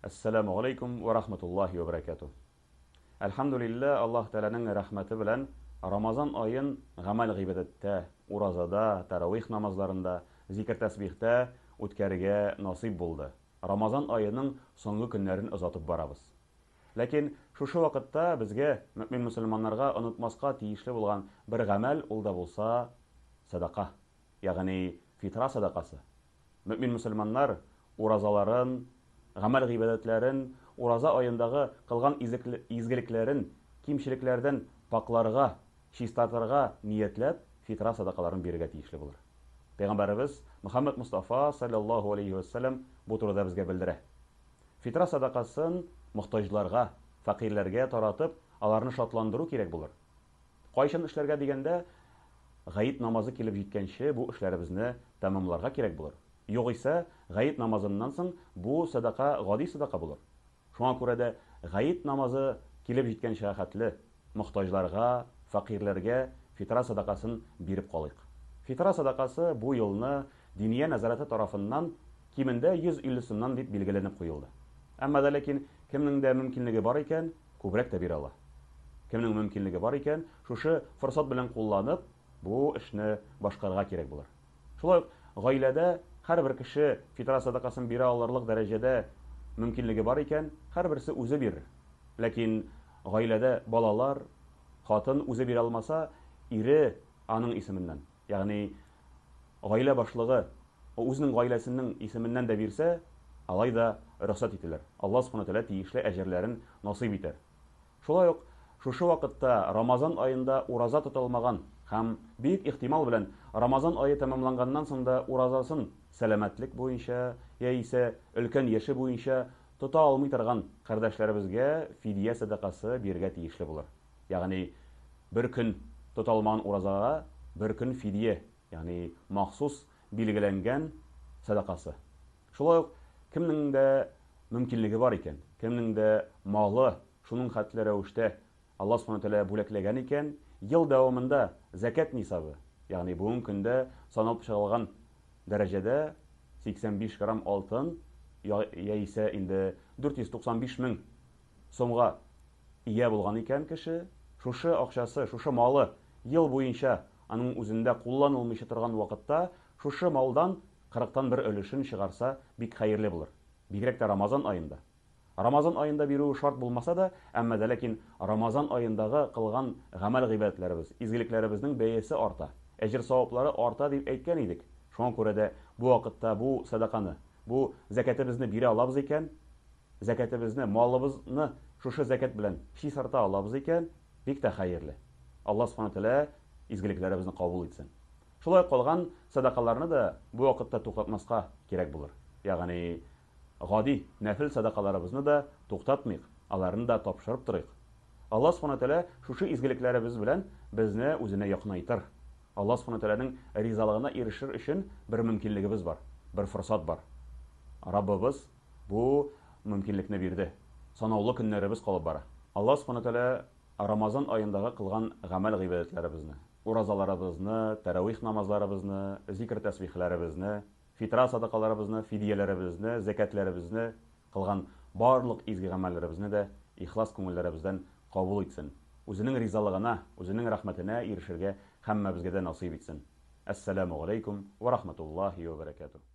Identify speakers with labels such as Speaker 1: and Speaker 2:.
Speaker 1: Әссәламү галәйкүм вә рахматуллаһи вә бәрәкәтүһ. Әлхәмдүлилләһ, Аллаһ Тәгаләнең рәхмәте белән Рамазан аен гамәл-гыйбадәттә, уразада, тәравих намазларында, зикер-тәсбихтә үткәрергә насыйп булды. Рамазан аеның соңгы көннәрен озатып барабыз. Ләкин шушы вакытта безгә, мөэмин-мөселманнарга онытмаска тиешле булган бер гамәл, ул да булса сәдака, ягъни фитра сәдакасы. Мөэмин-мөселманнар уразаларын, гамәл-гыйбадәтләрен, ураза аендагы кылган изгелекләрен кимчелекләрдән пакъларга, чистартырга ниятләп, фитра сәдакаларын бирергә тиешле булыр. Пәйгамбәребез Мөхәммәд Мостафа салләллаһу алейһи вә сәлләм бу турыда безгә белдерә. Фитра сәдакасын мохтаҗларга, фәкыйрьләргә таратып, аларны шатландыру кирәк булыр. Кайчан эшләргә дигәндә, гает намазы килеп җиткәнче бу эшләребезне тәмамларга кирәк булыр. Югыйсә, гает намазыннан соң бу сәдака гади сәдака булыр. Шуңа күрә дә гает намазы килеп җиткәнчегә хәтле мохтаҗларга, фәкыйрьләргә фитра сәдакасын биреп калыйк. Фитра сәдакасы бу елны Диния нәзарәте тарафыннан кимендә 150 сумнан дип билгеләнеп куелды. Әмма дә ләкин кемнең дә мөмкинлеге бар икән, күбрәк тә бирә ала. Кемнең мөмкинлеге бар икән, шушы форсат белән кулланып, бу эшне башкарырга кирәк булыр. Шулай ук гаиләдә һәрбер кеше фитра сәдакасын бирә алырлык дәрәҗәдә мөмкинлеге бар икән, һәрберсе үзе бирер. Ләкин гаиләдә балалар, хатын үзе бирә алмаса, ире аның исеменнән, ягъни гаилә башлыгы үзенең гаиләсенең исеменнән дә бирсә, алай да рөхсәт ителер. Аллаһ Субхана Тәгалә тиешле әҗерләрен насыйп итәр. Шулай ук шушы вакытта Рамазан аенда ураза тоталмаган һәм бөек ихтимал белән Рамазан ае тәмамланганнан соң да уразасын сәламәтлек буенча яисә өлкән яше буенча тота алмый торган кардәшләребезгә фидия сәдакасы бирергә тиешле булыр. Ягъни бер көн тота алмаган уразага бер көн фидия, ягъни махсус билгеләнгән сәдакасы. Шулай ук кемнең дә мөмкинлеге бар икән, кемнең дә малы шуның хәтле рәвештә Аллаһ Субхану Тәгалә бүләкләгән икән, ел дәвамында зәкят нисабы, ягъни бүгенге көндә саналып чыгылган дәрәҗәдә 85 грамм алтын яисә инде 495 мең сумга ия булган икән кеше, шушы акчасы, шушы малы ел буенча аның үзендә кулланылмыйча торган вакытта, шушы малдан кырыктан бер өлешен чыгарса, бик хәерле булыр. Бигрәк тә Рамазан аенда. Рамазан аенда бирүе шарт булмаса да, әмма дә ләкин Рамазан аендагы кылган гамәл-гыйбадәтләребез, изгелекләребезнең бәясе арта, әҗер-саваплары арта дип әйткән идек. Шуңа күрә дә бу вакытта бу сәдаканы, бу зәкятебезне бирә алабыз икән, зәкятебезне, малыбызны шушы зәкят белән чистарта алабыз икән, бик тә хәерле. Аллаһ Субхана Тәгалә изгелекләребезне кабул итсен. Шулай ук калган сәдакаларны да бу вакытта туктатмаска кирәк булыр. Ягъни гади нәфел сәдакаларыбызны да туктатмыйк, аларны да тапшырып торыйк. Аллаһ Субхана Тәгалә шушы изгелекләребез белән безне үзенә якынайтыр. Аллаһ Субхана Тәгаләнең ризалыгына ирешер өчен бер мөмкинлегебез бар, бер форсат бар. Раббыбыз бу мөмкинлекне бирде. Санаулы көннәребез калып бара. Аллаһ Субхана Тәгалә Рамазан аендагы кылган гамәл-гыйбадәтләребезне, уразаларыбызны, тәравих намазларыбызны, зикер-тәсбихләребезне, фитра садакаларыбызны, фидияләребезне, зәкятләребезне, кылган барлык изге гамәлләребезне дә ихлас күңелләребездән кабул итсен. Үзенең ризалыгына, Үзенең рәхмәтенә ирешергә һәммәбезгә дә насыйп итсен. Әссәләмү галәйкүм вә рахматуллаһи вә бәрәкәтүһ.